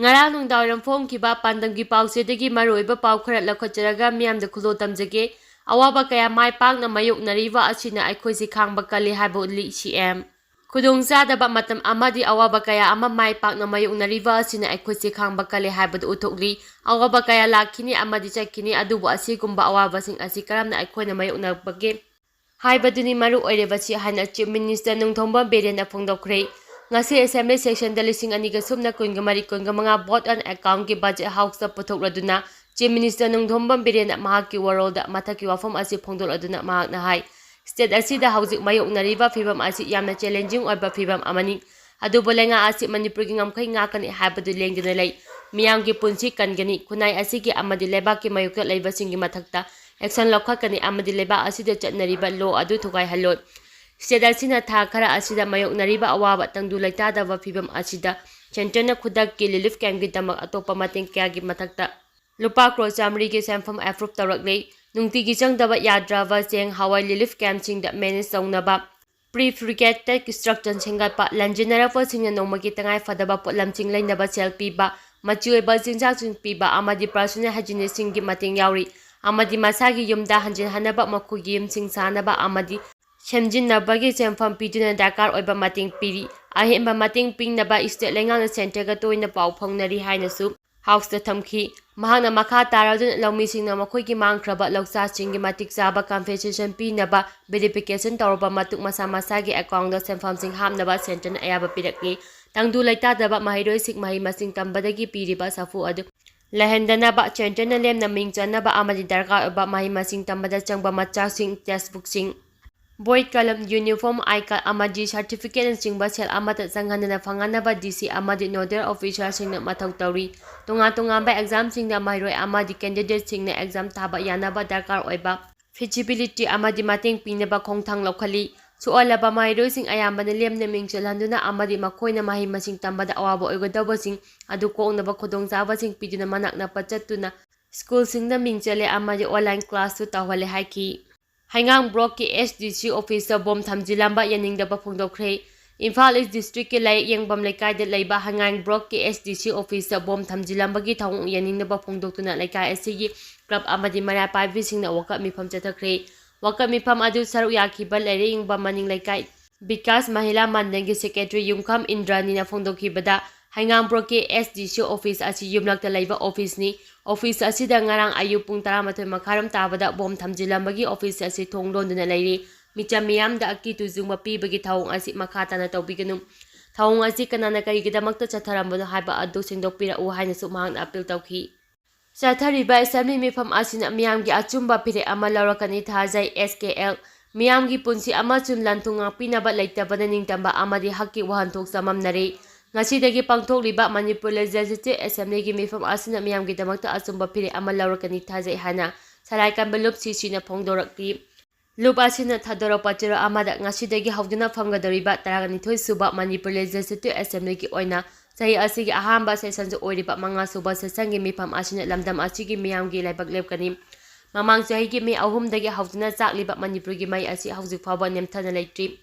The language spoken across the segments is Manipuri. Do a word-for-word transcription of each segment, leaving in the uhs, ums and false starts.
ꯉꯔꯥꯡ ꯅꯨꯡꯗꯥꯡꯋꯥꯏꯔꯝ ꯐꯣꯡꯈꯤꯕ ꯄꯥꯟꯗꯝꯒꯤ ꯄꯥꯎꯆꯦꯗꯒꯤ ꯃꯔꯨꯑꯣꯏꯕ ꯄꯥꯎ ꯈꯔ ꯂꯧꯈꯠꯆꯔꯒ ꯃꯤꯌꯥꯝꯗ ꯈꯨꯗꯣꯜ ꯇꯝꯖꯒꯦ꯫ ꯑꯋꯥꯕ ꯀꯌꯥ ꯃꯥꯏ ꯄꯥꯛꯅ ꯃꯥꯌꯣꯛꯅꯔꯤꯕ ꯑꯁꯤꯅ ꯑꯩꯈꯣꯏꯁꯤ ꯈꯥꯡꯕ ꯀꯜꯂꯤ ꯍꯥꯏꯕ ꯎꯠꯂꯤ ꯁꯤ ꯑꯦꯝ꯫ ꯈꯨꯗꯣꯡꯆꯥꯗꯕ ꯃꯇꯝ ꯑꯃꯗꯤ ꯑꯋꯥꯕ ꯀꯌꯥ ꯑꯃ ꯃꯥꯏ ꯄꯥꯛꯅ ꯃꯥꯌꯣꯛꯅꯔꯤꯕ ꯑꯁꯤꯅ ꯑꯩꯈꯣꯏꯁꯤ ꯈꯥꯡꯕ ꯀꯜꯂꯤ ꯍꯥꯏꯕꯗꯨ ꯎꯠꯊꯣꯛꯂꯤ꯫ ꯑꯋꯥꯕ ꯀꯌꯥ ꯂꯥꯛꯈꯤꯅꯤ ꯑꯃꯗꯤ ꯆꯠꯈꯤꯅꯤ, ꯑꯗꯨꯕꯨ ꯑꯁꯤꯒꯨꯝꯕ ꯑꯋꯥꯕꯁꯤꯡ ꯑꯁꯤ ꯀꯔꯝꯅ ꯑꯩꯈꯣꯏꯅ ꯃꯥꯌꯣꯛꯅꯕꯒꯦ ꯍꯥꯏꯕꯗꯨꯅꯤ ꯃꯔꯨ ꯑꯣꯏꯔꯤꯕꯁꯤ ꯍꯥꯏꯅ Chief Minister ꯅꯣꯡꯊꯣꯝꯕꯝ ꯕꯤꯔꯦꯟꯅ ꯐꯣꯡꯗꯣꯛꯈ꯭ꯔꯦ꯫ ꯉꯁꯤ Assembly Sessionꯗ ꯂꯤꯁꯤꯡ ꯑꯅꯤꯒ ꯁꯨꯞꯅ ꯀꯨꯟꯒ ꯃꯔꯤ ꯀꯨꯟꯒ ꯃꯉꯥ Vote on Accountꯀꯤ Budget Houseꯇ ꯄꯨꯊꯣꯛꯂꯗꯨꯅ Chief Minister Nongthombam ꯕꯤꯔꯦꯟꯅ ꯃꯍꯥꯛꯀꯤ ꯋꯥꯔꯣꯜꯗ ꯃꯊꯛꯀꯤ ꯋꯥꯐꯝ ꯑꯁꯤ ꯐꯣꯡꯗꯣꯛꯂꯗꯨꯅ ꯃꯍꯥꯛꯅ ꯍꯥꯏ, State ꯑꯁꯤꯗ ꯍꯧꯖꯤꯛ ꯃꯥꯌꯣꯛꯅꯔꯤꯕ ꯐꯤꯚꯝ ꯑꯁꯤ ꯌꯥꯝꯅ challenging ꯑꯣꯏꯕ ꯐꯤꯚꯝ ꯑꯃꯅꯤ꯫ ꯑꯗꯨꯕꯨ ꯂꯩꯉꯥꯛ ꯑꯁꯤ ꯃꯅꯤꯄꯨꯔꯒꯤ ꯉꯝꯈꯩ ꯉꯥꯛꯀꯅꯤ ꯍꯥꯏꯕꯗꯨ ꯂꯦꯡꯗꯅ ꯂꯩ꯫ ꯃꯤꯌꯥꯝꯒꯤ ꯄꯨꯟꯁꯤ ꯀꯟꯒꯅꯤ꯫ ꯈꯨꯟꯅꯥꯏ ꯑꯁꯤꯒꯤ ꯑꯃꯗꯤ ꯂꯩꯕꯥꯛꯀꯤ ꯃꯥꯌꯣꯛꯇ ꯂꯩꯕꯁꯤꯡꯒꯤ ꯃꯊꯛꯇ action ꯂꯧꯈꯠꯀꯅꯤ ꯑꯃꯗꯤ ꯂꯩꯕꯥꯛ ꯑꯁꯤꯗ ꯆꯠꯅꯔꯤꯕ law ꯑꯗꯨ ꯊꯨꯒꯥꯏꯍꯜꯂꯣꯏ꯫ State ꯑꯁꯤꯅ ꯊꯥ ꯈꯔ ꯑꯁꯤꯗ ꯃꯥꯌꯣꯛꯅꯔꯤꯕ ꯑꯋꯥꯕ ꯇꯪꯗꯨ ꯂꯩꯇꯥꯗꯕ ꯐꯤꯚꯝ ꯑꯁꯤꯗ Centreꯅ ꯈꯨꯗꯛꯀꯤ relief campꯀꯤꯗꯃꯛ ꯑꯇꯣꯞꯄ ꯃꯇꯦꯡ ꯀꯌꯥꯒꯤ ꯃꯊꯛꯇ ꯂꯨꯄꯥ ꯀ꯭ꯔꯣꯔ ꯆꯥꯃꯔꯤꯒꯤ ꯁꯦꯟꯐꯝ approve ꯇꯧꯔꯛꯂꯤ꯫ ꯅꯨꯡꯇꯤꯒꯤ ꯆꯪꯗꯕ ꯌꯥꯗ꯭ꯔꯕ ꯆꯦꯡ, ꯍꯋꯥꯏ relief campꯁꯤꯡꯗ manage ꯇꯧꯅꯕ prefabricated structure ꯁꯦꯝꯒꯠꯄ, ꯂꯟꯖꯤꯟꯅꯔꯛꯄꯁꯤꯡꯅ ꯅꯣꯡꯃꯒꯤ ꯇꯉꯥꯏ ꯐꯗꯕ ꯄꯣꯠꯂꯝꯁꯤꯡ ꯂꯩꯅꯕ ꯁꯦꯜ ꯄꯤꯕ, ꯃꯆꯤ ꯑꯣꯏꯕ ꯆꯤꯟꯖꯥꯛꯁꯤꯡ ꯄꯤꯕ ꯑꯃꯗꯤ personal hygieneꯁꯤꯡꯒꯤ ꯃꯇꯦꯡ ꯌꯥꯎꯔꯤ꯫ ꯑꯃꯗꯤ ꯃꯁꯥꯒꯤ ꯌꯨꯝꯗ ꯍꯟꯖꯤꯟ ꯍꯟꯅꯕ ꯃꯈꯣꯏꯒꯤ ꯌꯨꯝꯁꯤꯡ ꯁꯥꯅꯕ ꯑꯃꯗꯤ ꯁꯦꯝꯖꯤꯟꯅꯕꯒꯤ ꯁꯦꯟꯐꯝ ꯄꯤꯗꯨꯅ ꯗꯔꯀꯥꯔ ꯑꯣꯏꯕ ꯃꯇꯦꯡ ꯄꯤꯔꯤ꯫ ꯑꯍꯦꯟꯕ ꯃꯇꯦꯡ ꯄꯤꯅꯕ state ꯂꯩꯉꯥꯛꯅ Centreꯒ ꯇꯣꯏꯅ ꯄꯥꯎ ꯐꯥꯎꯅꯔꯤ ꯍꯥꯏꯅꯁꯨ Houseꯇ ꯊꯝꯈꯤ꯫ ꯃꯍꯥꯛꯅ ꯃꯈꯥ ꯇꯥꯔꯗꯨꯅ ꯂꯧꯃꯤꯁꯤꯡꯅ ꯃꯈꯣꯏꯒꯤ ꯃꯥꯡꯈ꯭ꯔꯕ ꯂꯧꯁꯥꯁꯤꯡꯒꯤ ꯃꯇꯤꯛ ꯆꯥꯕ compensation ꯄꯤꯅꯕ verification ꯇꯧꯔꯕ ꯃꯇꯨꯡ ꯃꯁꯥ ꯃꯁꯥꯒꯤ accountꯗ ꯁꯦꯟꯐꯝꯁꯤꯡ ꯍꯥꯞꯅꯕ Centreꯅ ꯑꯌꯥꯕ ꯄꯤꯔꯛꯂꯤ꯫ ꯇꯪꯗꯨ ꯂꯩꯇꯥꯗꯕ ꯃꯍꯩꯔꯣꯏꯁꯤꯡ ꯃꯍꯩ ꯃꯁꯤꯡ ꯇꯝꯕꯗꯒꯤ ꯄꯤꯔꯤꯕ ꯁꯥꯐꯨ ꯑꯗꯨ ꯂꯩꯍꯟꯗꯅꯕ Centreꯅ ꯂꯦꯝꯅ ꯃꯤꯡ ꯆꯟꯅꯕ ꯑꯃꯗꯤ ꯗꯔꯀꯥꯔ ꯑꯣꯏꯕ ꯃꯍꯩ ꯃꯁꯤꯡ ꯇꯝꯕꯗ ꯆꯪꯕ ꯃꯆꯥꯛꯁꯤꯡ, textbookꯁꯤꯡ, ꯕꯣꯏ, ꯀꯂꯝ, uniform, I card ꯑꯃꯗꯤ certificateꯅꯆꯤꯡꯕ ꯁꯦꯜ ꯑꯃꯠꯇ ꯆꯪꯍꯟꯗꯅ ꯐꯪꯍꯟꯅꯕ DC ꯑꯃꯗꯤ nodal officerꯁꯤꯡꯅ ꯃꯊꯧ ꯇꯧꯔꯤ꯫ ꯇꯣꯉꯥꯟ ꯇꯣꯉꯥꯟꯕ examꯁꯤꯡꯗ ꯃꯍꯩꯔꯣꯏ ꯑꯃꯗꯤ candidateꯁꯤꯡꯅ exam ꯊꯥꯕ ꯌꯥꯅꯕ ꯗꯔꯀꯥꯔ ꯑꯣꯏꯕ feasibility ꯑꯃꯗꯤ ꯃꯇꯦꯡ ꯄꯤꯅꯕ ꯈꯣꯡꯊꯥꯡ ꯂꯧꯈꯠꯂꯤ꯫ ꯁꯣꯛꯍꯜꯂꯕ ꯃꯍꯩꯔꯣꯏꯁꯤꯡ ꯑꯌꯥꯝꯕꯅ ꯂꯦꯝꯅ ꯃꯤꯡ ꯆꯜꯍꯟꯗꯨꯅ ꯑꯃꯗꯤ ꯃꯈꯣꯏꯅ ꯃꯍꯩ ꯃꯁꯤꯡ ꯇꯝꯕꯗ ꯑꯋꯥꯕ ꯑꯣꯏꯒꯗꯧꯕꯁꯤꯡ ꯑꯗꯨ ꯀꯣꯛꯅꯕ ꯈꯨꯗꯣꯡꯆꯥꯕꯁꯤꯡ ꯄꯤꯗꯨꯅ ꯃꯅꯥꯛ ꯅꯛꯄ ꯆꯠꯇꯨꯅ schoolꯁꯤꯡꯗ ꯃꯤꯡ ꯆꯜꯂꯦ ꯑꯃꯗꯤ online classꯁꯨ ꯇꯧꯍꯜꯂꯦ ꯍꯥꯏꯈꯤ꯫ ꯍꯩꯉꯥꯡ blockꯀꯤ SDC officeꯇ bomb ꯊꯝꯖꯤꯜꯂꯝꯕ ꯌꯥꯅꯤꯡꯗꯕ ꯐꯣꯡꯗꯣꯛꯈ꯭ꯔꯦ꯫ ꯏꯝꯐꯥꯜ ꯏꯁ ꯗꯤꯁꯇ꯭ꯔꯤꯛꯀꯤ ꯂꯥꯏꯌꯦꯛ ꯌꯦꯡꯐꯝ ꯂꯩꯀꯥꯏꯗ ꯂꯩꯕ ꯍꯩꯉꯥꯡ ꯕ꯭ꯂꯣꯛꯀꯤ ꯑꯦꯁ ꯗꯤ ꯁꯤ ꯑꯣꯐꯤꯁꯇ ꯕꯣꯝ ꯊꯝꯖꯤꯜꯂꯝꯕꯒꯤ ꯊꯧꯑꯣꯡ ꯌꯦꯡꯅꯤꯡꯗꯕ ꯐꯣꯡꯗꯣꯛꯇꯨꯅ ꯂꯩꯀꯥꯏ ꯑꯁꯤꯒꯤ ꯀ꯭ꯂꯕ ꯑꯃꯗꯤ ꯃꯩꯔꯥ ꯄꯥꯏꯕꯤꯁꯤꯡꯅ ꯋꯥꯀꯠ ꯃꯤꯐꯝ ꯆꯠꯊꯈ꯭ꯔꯦ꯫ ꯋꯥꯀꯠ ꯃꯤꯐꯝ ꯑꯗꯨ ꯁꯔꯨꯛ ꯌꯥꯈꯤꯕ ꯂꯩꯔꯦ ꯌꯦꯡꯕ ꯃꯅꯤꯡ ꯂꯩꯀꯥꯏ ꯕꯤꯀꯥꯁ ꯃꯍꯤꯂꯥ ꯃꯟꯗꯜꯒꯤ ꯁꯦꯀ꯭ꯔꯦꯇꯔꯤ ꯌꯨꯝꯈꯝ ꯏꯟꯗ꯭ꯔꯥꯅꯤꯅ ꯐꯣꯡꯗꯣꯛꯈꯤꯕꯗ, ꯍꯩꯉꯥꯡ ꯕ꯭ꯂꯣꯛꯀꯤ ꯑꯦꯁ ꯗꯤ ꯁꯤ ꯑꯣꯐꯤꯁ ꯑꯁꯤ ꯌꯨꯝꯂꯛꯇ ꯂꯩꯕ ꯑꯣꯐꯤꯁꯅꯤ꯫ ꯑꯣꯐꯤꯁ ꯑꯁꯤꯗ ꯉꯔꯥꯡ ꯑꯌꯨꯛ ꯄꯨꯡ ꯇꯔꯥꯃꯥꯊꯣꯏ ꯃꯈꯥꯏꯔꯣꯝ ꯇꯥꯕꯗ ꯕꯣꯝ ꯊꯝꯖꯤꯜꯂꯝꯕꯒꯤ ꯑꯣꯐꯤꯁ ꯑꯁꯤ ꯊꯣꯡ ꯂꯣꯟꯗꯨꯅ ꯂꯩꯔꯤ꯫ ꯃꯤꯆꯝ ꯃꯤꯌꯥꯝꯗ ꯑꯀꯤ ꯇꯨꯖꯨꯡꯕ ꯄꯤꯕꯒꯤ ꯊꯧꯑꯣꯡ ꯑꯁꯤ ꯃꯈꯥ ꯇꯥꯅ ꯇꯧꯕꯤꯒꯅꯨ꯫ ꯊꯧꯑꯣꯡ ꯑꯁꯤ ꯀꯅꯥꯅ ꯀꯔꯤꯒꯤꯗꯃꯛꯇ ꯆꯠꯊꯔꯝꯕꯅꯣ ꯍꯥꯏꯕ ꯑꯗꯨ ꯁꯦꯡꯗꯣꯛꯄꯤꯔꯛꯎ ꯍꯥꯏꯅꯁꯨ ꯃꯍꯥꯛꯅ ꯑꯄꯤꯜ ꯇꯧꯈꯤ꯫ ꯆꯠꯊꯔꯤꯕ ꯑꯦꯁꯦꯝꯕ꯭ꯂꯤ ꯃꯤꯐꯝ ꯑꯁꯤꯅ ꯃꯤꯌꯥꯝꯒꯤ ꯑꯆꯨꯝꯕ ꯐꯤꯔꯦꯞ ꯑꯃ ꯂꯧꯔꯛꯀꯅꯤ ꯊꯥꯖꯩ, ꯑꯦꯁ ꯀꯦ ꯑꯦꯜ꯫ ꯃꯤꯌꯥꯝꯒꯤ ꯄꯨꯟꯁꯤ ꯑꯃꯁꯨꯡ ꯂꯟ-ꯊꯨꯝ ꯉꯥꯛꯄꯤꯅꯕ ꯂꯩꯇꯕꯅ ꯅꯤꯡꯇꯝꯕ ꯑꯃꯗꯤ ꯍꯛꯀꯤ ꯋꯥꯍꯟꯊꯣꯛ ꯆꯃꯝꯅꯔꯤ꯫ ꯉꯁꯤꯗꯒꯤ ꯄꯥꯡꯊꯣꯛꯂꯤꯕ ꯃꯅꯤꯄꯨꯔ ꯂꯦꯖꯤꯁꯂꯦꯇꯤꯚ ꯑꯦꯁꯦꯝꯕ꯭ꯂꯤꯒꯤ ꯃꯤꯐꯝ ꯑꯁꯤꯅ ꯃꯤꯌꯥꯝꯒꯤꯗꯃꯛꯇ ꯑꯆꯨꯝꯕ ꯐꯤꯔꯦꯞ ꯑꯃ ꯂꯧꯔꯛꯀꯅꯤ ꯊꯥꯖꯩ ꯍꯥꯏꯅ ꯁꯂꯥꯏ ꯀꯟꯕ ꯂꯨꯞ ꯁꯤ ꯁꯤꯅ ꯐꯣꯡꯗꯣꯔꯛꯂꯤ꯫ ꯂꯨꯞ ꯑꯁꯤꯅ ꯊꯥꯗꯣꯔꯛꯄ ꯆꯦꯔꯣꯜ ꯑꯃꯗ ꯉꯁꯤꯗꯒꯤ ꯍꯧꯗꯨꯅ ꯐꯪꯒꯗꯧꯔꯤꯕ ꯇꯔꯥꯅꯤꯊꯣꯏ ꯁꯨꯕ ꯃꯅꯤꯄꯨꯔ ꯂꯦꯖꯤꯁꯂꯦꯇꯤꯚ ꯑꯦꯁꯦꯝꯕ꯭ꯂꯤꯒꯤ ꯑꯣꯏꯅ ꯆꯍꯤ ꯑꯁꯤꯒꯤ ꯑꯍꯥꯟꯕ ꯁꯦꯁꯟꯁꯨ ꯑꯣꯏꯔꯤꯕ ꯃꯉꯥ ꯁꯨꯕ ꯁꯦꯁꯟꯒꯤ ꯃꯤꯐꯝ ꯑꯁꯤꯅ ꯂꯝꯗꯝ ꯑꯁꯤꯒꯤ ꯃꯤꯌꯥꯝꯒꯤ ꯂꯥꯏꯕꯛ ꯂꯦꯞꯀꯅꯤ꯫ ꯃꯃꯥꯡ ꯆꯍꯤꯒꯤ ꯃꯦ ꯑꯍꯨꯝꯗꯒꯤ ꯍꯧꯗꯨꯅ ꯆꯥꯛꯂꯤꯕ ꯃꯅꯤꯄꯨꯔꯒꯤ ꯃꯩ ꯑꯁꯤ ꯍꯧꯖꯤꯛ ꯐꯥꯎꯕ ꯅꯦꯝꯊꯅ ꯂꯩꯇ꯭ꯔꯤ꯫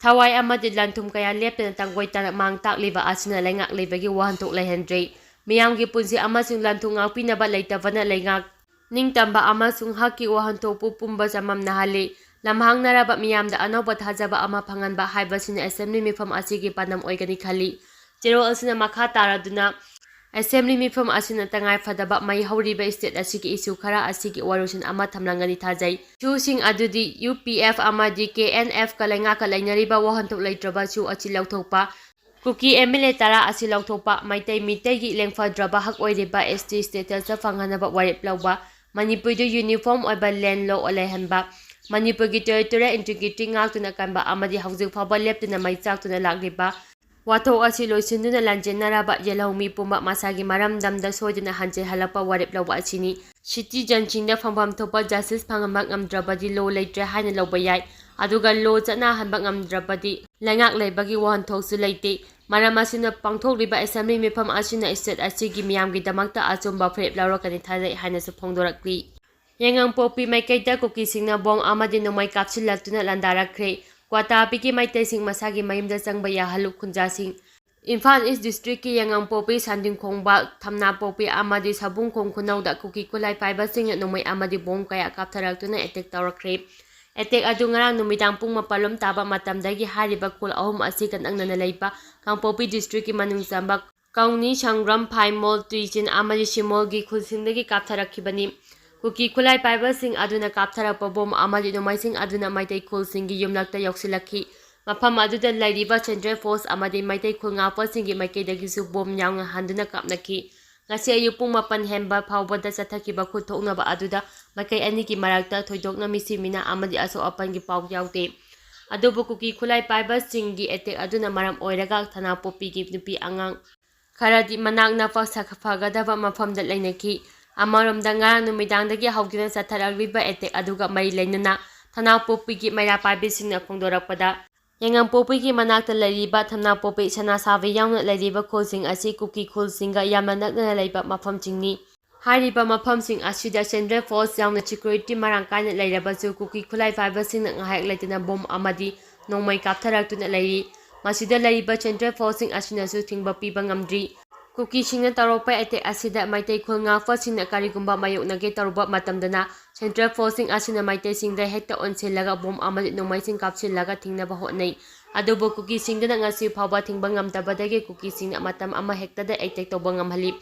ꯊꯋꯥꯏ ꯑꯃꯗꯤ ꯂꯟ-ꯊꯨꯝ ꯀꯌꯥ ꯂꯦꯞꯇꯅ ꯇꯥꯡꯒꯣꯏ ꯇꯥꯅ ꯃꯥꯡ ꯇꯥꯛꯂꯤꯕ ꯑꯁꯤꯅ ꯂꯩꯉꯥꯛ ꯂꯩꯕꯒꯤ ꯋꯥꯍꯟꯊꯣꯛ ꯂꯩꯍꯟꯗ꯭ꯔꯦ꯫ ꯃꯤꯌꯥꯝꯒꯤ ꯄꯨꯟꯁꯤ ꯑꯃꯁꯨꯡ ꯂꯟ-ꯊꯨꯝ ꯉꯥꯛꯄꯤꯅꯕ ꯂꯩꯇꯕꯅ ꯂꯩꯉꯥꯛ ꯅꯤꯡꯇꯝꯕ ꯑꯃꯁꯨꯡ ꯍꯛꯀꯤ ꯋꯥꯍꯟꯊꯣꯛꯄꯨ ꯄꯨꯝꯕ ꯆꯃꯝꯅꯍꯜꯂꯤ꯫ ꯂꯝꯍꯥꯡꯅꯔꯕ ꯃꯤꯌꯥꯝꯗ ꯑꯅꯧꯕ ꯊꯥꯖꯕ ꯑꯃ ꯐꯪꯍꯟꯕ ꯍꯥꯏꯕꯁꯤꯅ ꯑꯦꯁꯦꯝꯕ꯭ꯂꯤ ꯃꯤꯐꯝ ꯑꯁꯤꯒꯤ ꯄꯥꯟꯗꯝ ꯑꯣꯏꯒꯅꯤ ꯈꯜꯂꯤ꯫ ꯆꯦꯔꯣꯜ ꯑꯁꯤꯅ ꯃꯈꯥ ꯇꯥꯔꯗꯨꯅ, ꯑꯦꯁꯦꯝꯕ꯭ꯂꯤ ꯃꯤꯐꯝ ꯑꯁꯤꯅ ꯇꯉꯥꯏ ꯐꯗꯕ ꯃꯩ ꯍꯧꯔꯤꯕ ꯁ꯭ꯇꯦꯠ ꯑꯁꯤꯒꯤ ꯏꯁꯨ ꯈꯔ ꯑꯁꯤꯒꯤ ꯋꯥꯔꯣꯏꯁꯤꯟ ꯑꯃ ꯊꯝꯂꯝꯒꯅꯤ ꯊꯥꯖꯩ꯫ ꯏꯁꯨꯁꯤꯡ ꯑꯗꯨꯗꯤ ꯌꯨ ꯄꯤ ꯑꯦꯐ ꯑꯃꯗꯤ ꯀꯦ ꯑꯦꯟ ꯑꯦꯐꯀ ꯂꯩꯉꯥꯛꯀ ꯂꯩꯅꯔꯤꯕ ꯋꯥꯍꯟꯊꯣꯛ ꯂꯩꯇ꯭ꯔꯕ ꯏꯁꯨ ꯑꯁꯤ ꯂꯧꯊꯣꯛꯄ, ꯀꯨꯀꯤ ꯑꯦꯝ ꯑꯦꯜ ꯑꯦ ꯇꯔꯥ ꯑꯁꯤ ꯂꯧꯊꯣꯛꯄ, ꯃꯩꯇꯩ ꯃꯤꯇꯩꯒꯤ ꯂꯦꯡꯐꯗ꯭ꯔꯕ ꯍꯛ ꯑꯣꯏꯔꯤꯕ ꯑꯦꯁ ꯇꯤ ꯁ꯭ꯇꯦꯇꯁꯇ ꯐꯪꯍꯟꯅꯕ ꯋꯥꯔꯦꯞ ꯂꯧꯕ, ꯃꯅꯤꯄꯨꯔꯗ ꯌꯨꯅꯤꯐꯣꯔꯝ ꯑꯣꯏꯕ ꯂꯦꯟ ꯂꯣ ꯂꯩꯍꯟꯕ, ꯃꯅꯤꯄꯨꯔꯒꯤ ꯇꯦꯔꯤꯇꯣꯔꯤꯌꯦꯜ ꯏꯟꯇꯤꯒ꯭ꯔꯤꯇꯤ ꯉꯥꯛꯇꯨꯅ ꯀꯟꯕ ꯑꯃꯗꯤ ꯍꯧꯖꯤꯛ ꯐꯥꯎꯕ ꯂꯦꯞꯇꯅ ꯃꯩ ꯆꯥꯛꯇꯨꯅ ꯂꯥꯛꯂꯤꯕ ꯋꯥꯊꯣꯛ ꯑꯁꯤ ꯂꯣꯏꯁꯤꯟꯗꯨꯅ ꯂꯥꯟꯖꯦꯟꯅꯔꯕ ꯌꯦꯜꯍꯧꯃꯤ ꯄꯨꯝꯕ ꯃꯁꯥꯒꯤ ꯃꯔꯝꯗꯝꯗ ꯁꯣꯏꯗꯅ ꯍꯟꯖꯤꯜꯍꯜꯂꯛꯄ ꯋꯥꯔꯦꯞ ꯂꯧꯕ ꯑꯁꯤꯅꯤ꯫ ꯁꯤꯇꯤꯖꯟꯁꯤꯡꯗ ꯐꯪꯐꯝ ꯊꯣꯛꯄ ꯖꯁꯇꯤꯁ ꯐꯪꯍꯟꯕ ꯉꯝꯗ꯭ꯔꯕꯗꯤ ꯂꯣ ꯂꯩꯇ꯭ꯔꯦ ꯍꯥꯏꯅ ꯂꯧꯕ ꯌꯥꯏ, ꯑꯗꯨꯒ ꯂꯣ ꯆꯠꯅꯍꯟꯕ ꯉꯝꯗ꯭ꯔꯕꯗꯤ ꯂꯩꯉꯥꯛ ꯂꯩꯕꯒꯤ ꯋꯥꯍꯟꯊꯣꯛꯁꯨ ꯂꯩꯇꯦ꯫ ꯃꯔꯝ ꯑꯁꯤꯅ ꯄꯥꯡꯊꯣꯛꯂꯤꯕ ꯑꯦꯁꯦꯝꯕ꯭ꯂꯤ ꯃꯤꯐꯝ ꯑꯁꯤꯅ ꯁ꯭ꯇꯦꯠ ꯑꯁꯤꯒꯤ ꯃꯤꯌꯥꯝꯒꯤꯗꯃꯛꯇ ꯑꯆꯨꯝꯕ ꯐꯤꯔꯦꯞ ꯂꯧꯔꯛꯀꯅꯤ ꯊꯥꯖꯩ ꯍꯥꯏꯅꯁꯨ ꯐꯣꯡꯗꯣꯔꯛꯂꯤ꯫ ꯌꯥꯏꯉꯪꯄꯣꯛꯄꯤ ꯃꯥꯏꯀꯩꯗ ꯀꯨꯀꯤꯁꯤꯡꯅ ꯕꯣꯝ ꯑꯃꯗꯤ ꯅꯣꯡꯃꯩ ꯀꯥꯞꯁꯤꯜꯂꯛꯇꯨꯅ ꯂꯥꯟꯗꯥꯔꯛꯈ꯭ꯔꯦ꯫ ꯀ꯭ꯋꯥꯇꯥꯕꯤꯒꯤ ꯃꯩꯇꯩꯁꯤꯡ ꯃꯁꯥꯒꯤ ꯃꯌꯨꯝꯗ ꯆꯪꯕ ꯌꯥꯍꯜꯂꯨ꯫ ꯈꯨꯟꯖꯥꯁꯤꯡ꯫ ꯏꯝꯐꯥꯜ ꯏꯁ ꯗꯤꯁꯇ꯭ꯔꯤꯛꯀꯤ ꯌꯥꯏꯉꯪꯄꯣꯛꯄꯤ, ꯁꯟꯗꯤꯡꯈꯣꯡꯕ, ꯊꯝꯅꯥꯄꯣꯛꯄꯤ ꯑꯃꯗꯤ ꯁꯕꯨꯡꯈꯣꯡ ꯈꯨꯅꯧꯗ ꯀꯨꯀꯤ ꯈꯨꯠꯂꯥꯏ ꯄꯥꯏꯕꯁꯤꯡꯅ ꯅꯣꯡꯃꯩ ꯑꯃꯗꯤ ꯕꯣꯝ ꯀꯌꯥ ꯀꯥꯞꯊꯔꯛꯇꯨꯅ ꯑꯦꯇꯦꯛ ꯇꯧꯔꯛꯈ꯭ꯔꯦ꯫ ꯑꯦꯇꯦꯛ ꯑꯗꯨ ꯉꯔꯥꯡ ꯅꯨꯃꯤꯗꯥꯡ ꯄꯨꯡ ꯃꯥꯄꯜ ꯂꯣꯝ ꯇꯥꯕ ꯃꯇꯝꯗꯒꯤ ꯍꯥꯏꯔꯤꯕ ꯈꯨꯜ ꯑꯍꯨꯝ ꯑꯁꯤꯒ ꯅꯛꯅꯅ ꯂꯩꯕ ꯀꯥꯡꯄꯣꯛꯄꯤ ꯗꯤꯁꯇ꯭ꯔꯤꯛꯀꯤ ꯃꯅꯨꯡ ꯆꯟꯕ ꯀꯧꯅꯤ, ꯁꯪꯒ꯭ꯔꯝ, ꯐꯥꯏꯃꯣꯜ, ꯇꯨꯏꯆꯤꯟ ꯑꯃꯗꯤ ꯁꯤꯃꯣꯜꯒꯤ ꯈꯨꯜꯁꯤꯡꯗꯒꯤ ꯀꯥꯞꯊꯔꯛꯈꯤꯕꯅꯤ꯫ ꯀꯨꯀꯤ ꯈꯨꯠꯂꯥꯏ ꯄꯥꯏꯕꯁꯤꯡ ꯑꯗꯨꯅ ꯀꯥꯞꯊꯔꯛꯄ ꯕꯣꯝ ꯑꯃꯗꯤ ꯅꯣꯡꯃꯩꯁꯤꯡ ꯑꯗꯨꯅ ꯃꯩꯇꯩ ꯈꯨꯜꯁꯤꯡꯒꯤ ꯌꯨꯝꯂꯛꯇ ꯌꯧꯁꯤꯜꯂꯛꯈꯤ꯫ ꯃꯐꯝ ꯑꯗꯨꯗ ꯂꯩꯔꯤꯕ ꯁꯦꯟꯇ꯭ꯔꯦꯜ ꯐꯣꯔꯁ ꯑꯃꯗꯤ ꯃꯩꯇꯩ ꯈꯨꯜ ꯉꯥꯛꯄꯁꯤꯡꯒꯤ ꯃꯥꯏꯀꯩꯗꯒꯤꯁꯨ ꯕꯣꯝ ꯌꯥꯎꯅ ꯍꯟꯗꯨꯅ ꯀꯥꯞꯅꯈꯤ꯫ ꯉꯁꯤ ꯑꯌꯨꯛ ꯄꯨꯡ ꯃꯥꯄꯟ ꯍꯦꯟꯕ ꯐꯥꯎꯕꯗ ꯆꯠꯊꯈꯤꯕ ꯈꯨꯠ ꯊꯣꯛꯅꯕ ꯑꯗꯨꯗ ꯃꯥꯏꯀꯩ ꯑꯅꯤꯒꯤ ꯃꯔꯛꯇ ꯊꯣꯏꯗꯣꯛꯅ ꯃꯤꯁꯤ ꯃꯤꯅꯥ ꯑꯃꯗꯤ ꯑꯁꯣꯛ ꯑꯄꯟꯒꯤ ꯄꯥꯎ ꯌꯥꯎꯗꯦ꯫ ꯑꯗꯨꯕꯨ ꯀꯨꯀꯤ ꯈꯨꯠꯂꯥꯏ ꯄꯥꯏꯕꯁꯤꯡꯒꯤ ꯑꯦꯇꯦꯛ ꯑꯗꯨꯅ ꯃꯔꯝ ꯑꯣꯏꯔꯒ ꯊꯅꯥꯄꯣꯛꯄꯤꯒꯤ ꯅꯨꯄꯤ ꯑꯉꯥꯡ ꯈꯔꯗꯤ ꯃꯅꯥꯛ ꯅꯛꯄ ꯁꯥ-, ꯐꯒꯗꯕ ꯃꯐꯝꯗ ꯂꯩꯅꯈꯤ꯫ ꯑꯃꯔꯣꯝꯗ, ꯉꯔꯥꯡ ꯅꯨꯃꯤꯗꯥꯡꯗꯒꯤ ꯍꯧꯗꯨꯅ ꯆꯠꯊꯔꯛꯂꯤꯕ ꯑꯦꯇꯦꯛ ꯑꯗꯨꯒ ꯃꯔꯤ ꯂꯩꯅꯅ ꯊꯅꯥꯄꯣꯛꯄꯤꯒꯤ ꯃꯩꯔꯥ ꯄꯥꯏꯕꯤꯁꯤꯡꯅ ꯐꯣꯡꯗꯣꯔꯛꯄꯗ, ꯌꯥꯏꯉꯪꯄꯣꯛꯄꯤꯒꯤ ꯃꯅꯥꯛꯇ ꯂꯩꯔꯤꯕ ꯊꯝꯅꯥꯄꯣꯛꯄꯤ, ꯁꯅꯥꯁꯥꯕꯤ ꯌꯥꯎꯅ ꯂꯩꯔꯤꯕ ꯈꯨꯜꯁꯤꯡ ꯑꯁꯤ ꯀꯨꯀꯤ ꯈꯨꯜꯁꯤꯡꯒ ꯌꯥꯝꯅ ꯅꯛꯅꯅ ꯂꯩꯕ ꯃꯐꯝꯁꯤꯡꯅꯤ꯫ ꯍꯥꯏꯔꯤꯕ ꯃꯐꯝꯁꯤꯡ ꯑꯁꯤꯗ ꯁꯦꯟꯇ꯭ꯔꯦꯜ ꯐꯣꯔꯁ ꯌꯥꯎꯅ ꯁꯦꯀ꯭ꯌꯨꯔꯤꯇꯤ ꯃꯔꯥꯡ ꯀꯥꯏꯅ ꯂꯩꯔꯕꯁꯨ, ꯀꯨꯀꯤ ꯈꯨꯠꯂꯥꯏ ꯄꯥꯏꯕꯁꯤꯡꯅ ꯉꯥꯏꯍꯥꯛ ꯂꯩꯇꯅ ꯕꯣꯝ ꯑꯃꯗꯤ ꯅꯣꯡꯃꯩ ꯀꯥꯞꯊꯔꯛꯇꯨꯅ ꯂꯩꯔꯤ꯫ ꯃꯁꯤꯗ ꯂꯩꯔꯤꯕ ꯁꯦꯟꯇ꯭ꯔꯦꯜ ꯐꯣꯔꯁꯁꯤꯡ ꯑꯁꯤꯅꯁꯨ ꯊꯤꯡꯕ ꯄꯤꯕ ꯉꯝꯗ꯭ꯔꯤ꯫ ꯀꯨꯀꯤꯁꯤꯡꯅ ꯇꯧꯔꯛꯄ ꯑꯦꯇꯦꯛ ꯑꯁꯤꯗ ꯃꯩꯇꯩ ꯈꯨꯜ ꯉꯥꯛꯄꯁꯤꯡꯅ ꯀꯔꯤꯒꯨꯝꯕ ꯃꯥꯌꯣꯛꯅꯒꯦ ꯇꯧꯔꯨꯕ ꯃꯇꯝꯗꯅ, ꯁꯦꯟꯇ꯭ꯔꯦꯜ ꯐꯣꯔꯁꯁꯤꯡ ꯑꯁꯤꯅ ꯃꯩꯇꯩꯁꯤꯡꯗ ꯍꯦꯛꯇ ꯑꯣꯟꯁꯤꯜꯂꯒ ꯕꯣꯝ ꯑꯃꯗꯤ ꯅꯣꯡꯃꯩꯁꯤꯡ ꯀꯥꯞꯁꯤꯜꯂꯒ ꯊꯤꯡꯅꯕ ꯍꯣꯠꯅꯩ꯫ ꯑꯗꯨꯕꯨ ꯀꯨꯀꯤꯁꯤꯡꯗꯨꯅ ꯉꯁꯤ ꯐꯥꯎꯕ ꯊꯤꯡꯕ ꯉꯝꯗꯕꯗꯒꯤ ꯀꯨꯀꯤꯁꯤꯡꯅ ꯃꯇꯝ ꯑꯃ ꯍꯦꯛꯇꯗ ꯑꯦꯇꯦꯛ ꯇꯧꯕ ꯉꯝꯍꯜꯂꯤ꯫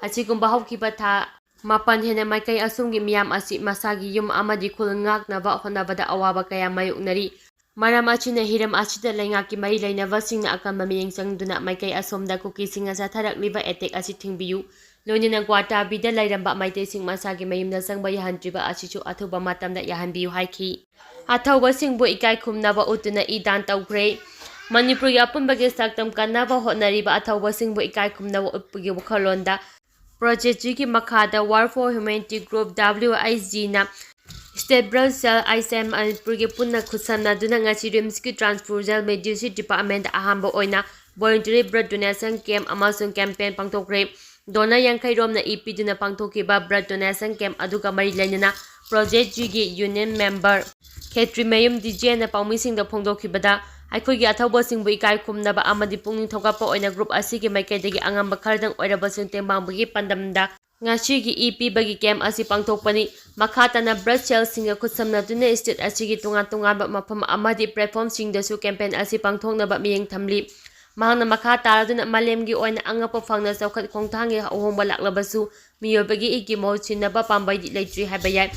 ꯑꯁꯤꯒꯨꯝꯕ ꯍꯧꯈꯤꯕ ꯊꯥ ꯃꯥꯄꯟ ꯍꯦꯟꯅ ꯃꯥꯏꯀꯩ ꯑꯁꯣꯝꯒꯤ ꯃꯤꯌꯥꯝ ꯑꯁꯤ ꯃꯁꯥꯒꯤ ꯌꯨꯝ ꯑꯃꯗꯤ ꯈꯨꯜ ꯉꯥꯛꯅꯕ ꯍꯣꯠꯅꯕꯗ ꯑꯋꯥꯕ ꯀꯌꯥ ꯃꯥꯌꯣꯛꯅꯔꯤ꯫ ꯃꯔꯝ ꯑꯁꯤꯅ ꯍꯤꯔꯝ ꯑꯁꯤꯗ ꯂꯩꯉꯥꯛꯀꯤ ꯃꯔꯤ ꯂꯩꯅꯕꯁꯤꯡꯅ ꯑꯀꯟꯕ ꯃꯤꯠꯌꯦꯡ ꯆꯪꯗꯨꯅ ꯃꯥꯏꯀꯩ ꯑꯁꯣꯝꯗ ꯀꯨꯀꯤꯁꯤꯡꯅ ꯆꯠꯊꯔꯛꯂꯤꯕ ꯑꯦꯇꯦꯛ ꯑꯁꯤ ꯊꯤꯡꯕꯤꯌꯨ꯫ ꯂꯣꯏꯅꯅ ꯒ꯭ꯋꯥꯇꯥꯕꯤꯗ ꯂꯩꯔꯝꯕ ꯃꯩꯇꯩꯁꯤꯡ ꯃꯁꯥꯒꯤ ꯃꯌꯨꯝꯗ ꯆꯪꯕ ꯌꯥꯍꯟꯗ꯭ꯔꯤꯕ ꯑꯁꯤꯁꯨ ꯑꯊꯨꯕ ꯃꯇꯝꯗ ꯌꯥꯍꯟꯕꯤꯌꯨ ꯍꯥꯏꯈꯤ꯫ ꯑꯊꯧꯕꯁꯤꯡꯕꯨ ꯏꯀꯥꯏ ꯈꯨꯝꯅꯕ ꯎꯠꯇꯨꯅ ꯏ ꯗꯥꯟ ꯇꯧꯈ꯭ꯔꯦ꯫ ꯃꯅꯤꯄꯨꯔꯒꯤ ꯑꯄꯨꯟꯕꯒꯤ ꯁꯛꯇꯝ ꯀꯟꯅꯕ ꯍꯣꯠꯅꯔꯤꯕ ꯑꯊꯧꯕꯁꯤꯡꯕꯨ ꯏꯀꯥꯏ ꯈꯨꯝꯅꯕ ꯎꯠꯄꯒꯤ ꯋꯥꯈꯜꯂꯣꯟꯗ Project G ꯒꯤ ꯃꯈꯥꯗ World for Humanity Group, W I G ꯅ State Blood Cell, I C M Manipur ꯒꯤ ꯄꯨꯟꯅ ꯈꯨꯠꯁꯝꯅꯗꯨꯅ ꯉꯁꯤ ꯔꯤꯝꯁꯀꯤ Transfusion Medicine Department ꯑꯍꯥꯟꯕ ꯑꯣꯏꯅ Voluntary Blood Donation Camp ꯑꯃꯁꯨꯡ Campaign ꯄꯥꯡꯊꯣꯛꯈ꯭ꯔꯦ꯫ Donor ꯌꯥꯡꯈꯩ ꯔꯣꯝꯅ ꯏ ꯄꯤꯗꯨꯅ ꯄꯥꯡꯊꯣꯛꯈꯤꯕ Blood Donation Camp ꯑꯗꯨꯒ ꯃꯔꯤ ꯂꯩꯅꯅ Project G ꯒꯤ Union Member ꯈꯦꯇ꯭ꯔꯤꯃꯌꯨꯝ ꯗꯤꯖꯦꯅ ꯄꯥꯎꯃꯤꯁꯤꯡꯗ ꯐꯣꯡꯗꯣꯛꯈꯤꯕꯗ, ꯑꯩꯈꯣꯏꯒꯤ ꯑꯊꯧꯕꯁꯤꯡꯕꯨ ꯏꯀꯥꯏ ꯈꯨꯝꯅꯕ ꯑꯃꯗꯤ ꯄꯨꯛꯅꯤꯡ ꯊꯧꯒꯠꯄ ꯑꯣꯏꯅ group ꯑꯁꯤꯒꯤ ꯃꯥꯏꯀꯩꯗꯒꯤ ꯑꯉꯝꯕ ꯈꯔꯗꯪ ꯑꯣꯏꯔꯕꯁꯨ ꯇꯦꯡꯕꯥꯡꯕꯒꯤ ꯄꯥꯟꯗꯝꯗ ꯉꯁꯤꯒꯤ ꯏ ꯄꯤꯕꯒꯤ camp ꯑꯁꯤ ꯄꯥꯡꯊꯣꯛꯄꯅꯤ꯫ ꯃꯈꯥ ꯇꯥꯅ blood cellꯁꯤꯡꯒ ꯈꯨꯠꯁꯝꯅꯗꯨꯅ state ꯑꯁꯤꯒꯤ ꯇꯣꯉꯥꯟ ꯇꯣꯉꯥꯟꯕ ꯃꯐꯝ ꯑꯃꯗꯤ platformꯁꯤꯡꯗꯁꯨ campaign ꯑꯁꯤ ꯄꯥꯡꯊꯣꯛꯅꯕ ꯃꯤꯠꯌꯦꯡ ꯊꯝꯂꯤ꯫ ꯃꯍꯥꯛꯅ ꯃꯈꯥ ꯇꯥꯔꯗꯨꯅ, ꯃꯥꯂꯦꯝꯒꯤ ꯑꯣꯏꯅ ꯑꯉꯛꯄ ꯐꯪꯅ ꯆꯥꯎꯈꯠ ꯈꯣꯡꯊꯥꯡꯒꯤ ꯑꯍꯣꯡꯕ ꯂꯥꯛꯂꯕꯁꯨ, ꯃꯤꯑꯣꯏꯕꯒꯤ ꯏꯒꯤ ꯃꯍꯨꯠ ꯁꯤꯟꯅꯕ ꯄꯥꯝꯕꯩꯗꯤ ꯂꯩꯇ꯭ꯔꯤ ꯍꯥꯏꯕ ꯌꯥꯏ꯫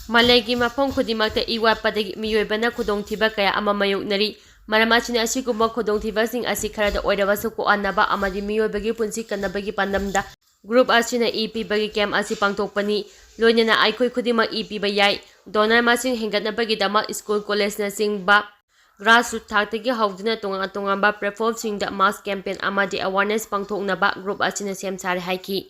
ꯃꯥꯂꯦꯝꯒꯤ ꯃꯐꯝ ꯈꯨꯗꯤꯡꯃꯛꯇ ꯏ ꯋꯥꯠꯄꯗꯒꯤ ꯃꯤꯑꯣꯏꯕꯅ ꯈꯨꯗꯣꯡꯊꯤꯕ ꯀꯌꯥ ꯑꯃ ꯃꯥꯌꯣꯛꯅꯔꯤ꯫ ꯃꯔꯝ ꯑꯁꯤꯅ, ꯑꯁꯤꯒꯨꯝꯕ ꯈꯨꯗꯣꯡꯊꯤꯕꯁꯤꯡ ꯑꯁꯤ ꯈꯔꯗ ꯑꯣꯏꯔꯕꯁꯨ ꯀꯣꯛꯍꯟꯅꯕ ꯑꯃꯗꯤ ꯃꯤꯑꯣꯏꯕꯒꯤ ꯄꯨꯟꯁꯤ ꯀꯟꯅꯕꯒꯤ ꯄꯥꯟꯗꯝꯗ group ꯑꯁꯤꯅ ꯏ ꯄꯤꯕꯒꯤ camp ꯑꯁꯤ ꯄꯥꯡꯊꯣꯛꯄꯅꯤ꯫ ꯂꯣꯏꯅꯅ ꯑꯩꯈꯣꯏ ꯈꯨꯗꯤꯡꯃꯛ ꯏ ꯄꯤꯕ ꯌꯥꯏ꯫ Donor ꯃꯁꯤꯡ ꯍꯦꯟꯒꯠꯅꯕꯒꯤꯗꯃꯛ school, collegeꯅꯆꯤꯡꯕ grassroots ꯊꯥꯛꯇꯒꯤ ꯍꯧꯗꯨꯅ ꯇꯣꯉꯥꯟ ꯇꯣꯉꯥꯟꯕ platformꯁꯤꯡꯗ mass campaign ꯑꯃꯗꯤ awareness ꯄꯥꯡꯊꯣꯛꯅꯕ group ꯑꯁꯤꯅ ꯁꯦꯝ ꯁꯥꯔꯦ ꯍꯥꯏꯈꯤ꯫